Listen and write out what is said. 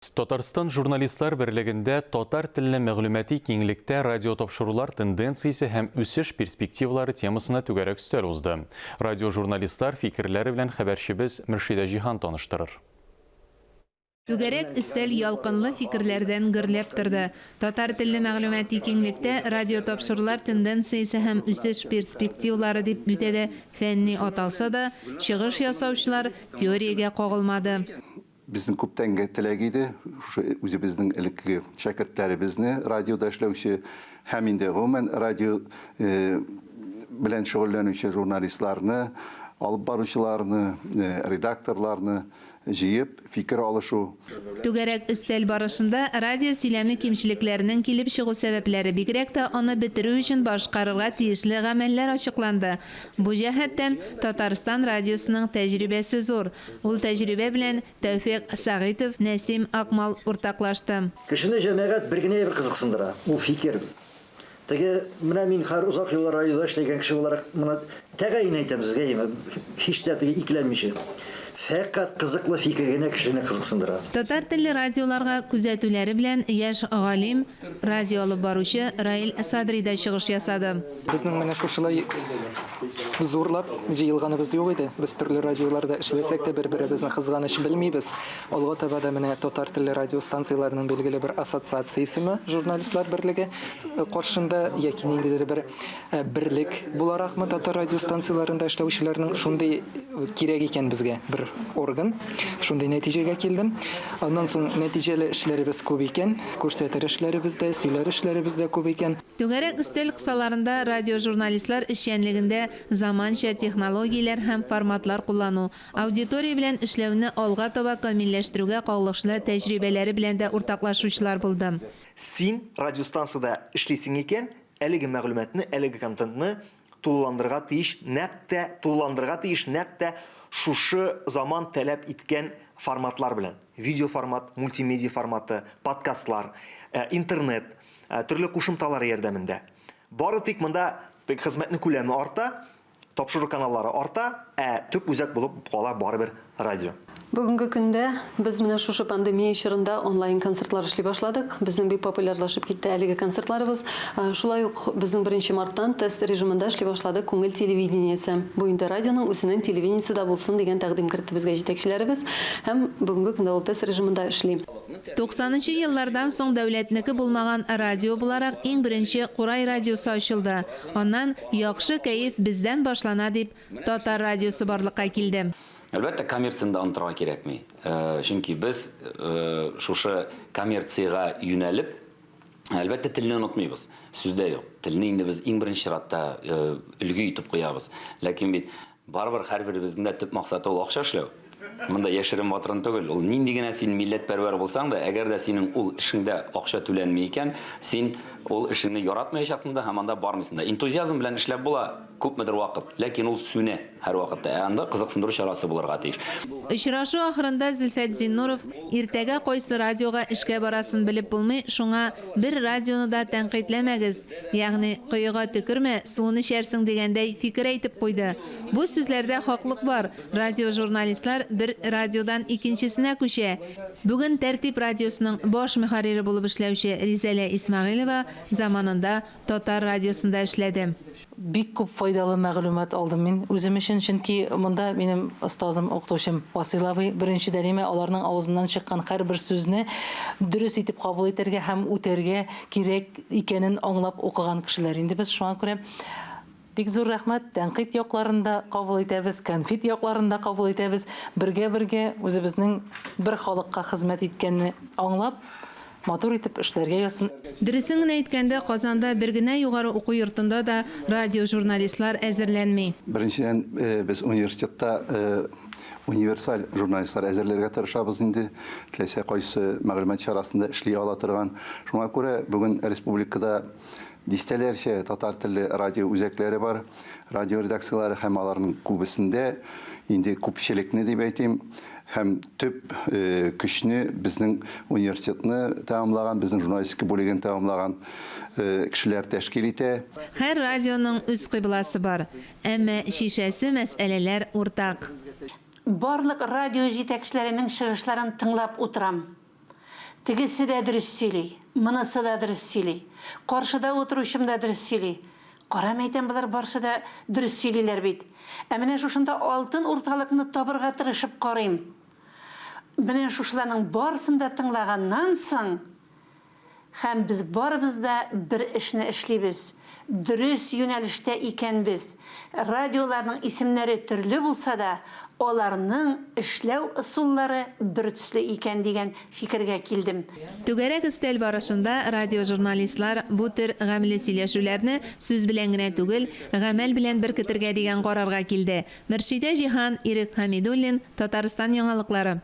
Татарстан Журналистлар берлегендә татар телле мәгълүмати киңлектә радиотапшырулар тенденциясе һәм үсеш перспективалары темасына түгәрәк өстәл узды. Радиожурналистлар фикерләре белән хәбәрчебез Мөршидә Җиһан таныштырыр. Түгәрәк өстәл ялкынлы фикерләрдән гөрләп торды. Татар телле мәгълүмати киңлектә радиотапшырулар тенденциясе һәм үсеш перспективалары дип үтә дә фәнни аталса да, чыгыш ясаучылар теориягә кагылмады. Безнең күптәнге теләк иде, шушы үзебезнең элеккеге шәкертләребезне, радиода эшләүче һәм инде гомумән радио белән шөгыльләнүче журналистларны, алып баручыларны, редакторларны җыеп, фикер алышу. Түгәрәк өстәл барышында радио сөйләме кимчелекләренең килеп чыгу сәбәпләре, бигрәк тә аны бетерү өчен башкарырга тиешле гамәлләр ачыкланды. Бу җәһәттән Татарстан радиосының тәҗрибәсе зур. Ул тәҗрибә белән Тәүфикъ Сәгыйтов, Нәсим Акмал уртаклашты. Кешене, җәмәгать, бер генә әйбер кызыксындыра, ул фикер. Теге, менә мин хәзер озак еллар радиода эшләгән кеше буларак, моны тәгаен әйтәм сезгә, әйеме, һич тә теге икеләнмичә. Фәкать кызыклы фикер генә кешене кызыксындыра. Татар телле радиоларга күзәтүләре белән яшь галим, радио алып баручы Раил Садри да чыгыш ясады. Безнең менә шушылай зурлап җыелганыбыз юк иде. Без төрле радиоларда эшләсәк тә, бер-беребезне кызганыч белмибез. Алга таба да менә татар телле радио станцияләренең билгеле бер ассоциациясеме, журналистлар берлеге каршында яки ниндидер бер берлек буларакмы татар радио станцияләрендә эшләүчеләрнең шундый кирәк икән безгә бер орган. Шундый нәтиҗәгә килдем. Аннан соң нәтиҗәле эшләребез күп икән, күрсәтер эшләребез дә, сөйләр эшләребез дә күп икән. Түгәрәк өстәл кысаларында радиожурналистлар эшчәнлегендә заманча технологияләр һәм форматлар куллану, аудитория белән эшләүне алга таба камилләштерүгә кагылышлы тәҗрибәләре белән дә уртаклашучылар булды. Син радиостанциядә эшлисең икән, әлеге мәгълүматны, әлеге контентны тулыландырырга тиеш, нәкъ тә тулыландырырга тиеш, нәкъ тә шушы заман таләп иткән форматлар белән. Видеоформат, мультимедиа форматы, подкастлар, интернет, Төрле кушымталар ярдәмендә. Бары тик монда хезмәтнең күләме арта, тапшыру каналлары арта, ә төп үзәк булып кала барыбер радио. Бүгенге көндә без менә шушы пандемия чорында онлайн концертлар эшли башладык. Безнең бик популярлашып китте әлеге концертларыбыз. Шулай ук безнең беренче марттан тест режимында эшли башлады Күңел телевидениесе. Бу инде радионың үзенең телевидениесе дә булсын дигән тәкъдим кертте безгә җитәкчеләребез. Һәм бүгенге көндә ул тест режимында эшли. Туксанынчы еллардан соң дәүләтнеке булмаган радио буларак иң беренче Курай радиосы ачылды. Аннан Яхшы кәеф бездән башлана дип, Татар радиосы барлыкка килде. Әлбәттә, коммерцияне дә онытырга кирәкми. Чөнки без шушы коммерциягә юнәлеп, әлбәттә, телне онытмыйбыз. Сүз дә юк. Телне инде без иң беренче чиратта өлге итеп куябыз. Ләкин бит Барыбер һәрберебезнең дә төп максаты ул акча эшләү. Монда яшерен батырын түгел. Ул нинди генә син милләтпәрвәр булсаң да, әгәр дә синең ул эшеңдә акча түләнми икән, син ул эшеңне яратмаячаксың да һәм анда бармыйсың да. Энтузиазм белән эшләп була күпмедер вакыт, ләкин ул сүнә һәрвакытта. Ә анда кызыксындыру чарасы булырга тиеш. Очрашу ахырында Зөлфәт Зиннуров, Иртәгә кайсы радиога эшкә барасын белеп булмый, шуңа бер радионы да тәнкыйтьләмәгез, Ягъни, коега төкермә, суын эчәрсең дигәндәй фикер әйтеп куйды. Бу сүзләрдә хаклык бар, радиожурналистлар бер радиодан икенчесенә күчә. Бүген Тәртип радиосының баш мөхәррире булып эшләүче Ризәлә Исмәгыйлева заманында Татар радиосында эшләде. Бик күп файдалы мәгълүмат алдым мин үзем өчен, чөнки монда минем остазым, укытучым Васыйл абый, беренчедән, имә аларның авызыннан чыккан һәрбер сүзне дөрес итеп кабул итәргә һәм үтәргә кирәк икәнен аңлап укыган кешеләр инде без. Шуңа күрә бик зур рәхмәт, тәнкыйть якларын да кабул итәбез, кәнфит якларын да кабул итәбез. Бергә-бергә үзебезнең бер халыкка хезмәт иткәнне аңлап, матур итеп эшләргә язсын. Дөресен генә әйткәндә, Казанда бер генә югары уку йортында да радиожурналистлар әзерләнми. Беренчедән, без университетта универсаль журналистлар әзерләргә тырышабыз инде, теләсә кайсы мәгълүмат чарасында эшли ала торган. Шуңа күрә бүген республикада дистәләрчә татар телле радио үзәкләре бар, радио редакцияләре һәм аларның күбесендә инде күпчелекне дип әйтим, һәм төп э, көчне безнең университетны тәмамлаган, безнең журналистика бүлеген тәмамлаган э, кешеләр тәшкил итә. Һәр радионың үз кыйбласы бар. Әмма чишәсе мәсьәләләр уртак. Барлык радио җитәкчеләренең чыгышларын тыңлап утырам. Тегесе дә дөрес сөйли, монысы да дөрес сөйли. Каршыда утыручым да дөрес сөйли. Кара, мәйтәм, болар барсы да дөрес сөйлиләр бит. Ә менә шушында алтын урталыкны табырга тырышып карыйм. Менә шушыларның барысын да тыңлаганнан соң, һәм без барыбыз да бер эшне эшлибез, дөрес юнәлештә икәнбез, радиоларның исемнәре төрле булса да, аларның эшләү ысуллары бертөсле икән дигән фикергә килдем. Түгәрәк өстәл барышында радиожурналистлар бу төр гамьле сөйләшүләрне сүз белән генә түгел, гамәл белән беркетергә дигән карарга килде. Мөршидә Җиһан, Ирек Хәмидуллин, Татарстан яңалыклары.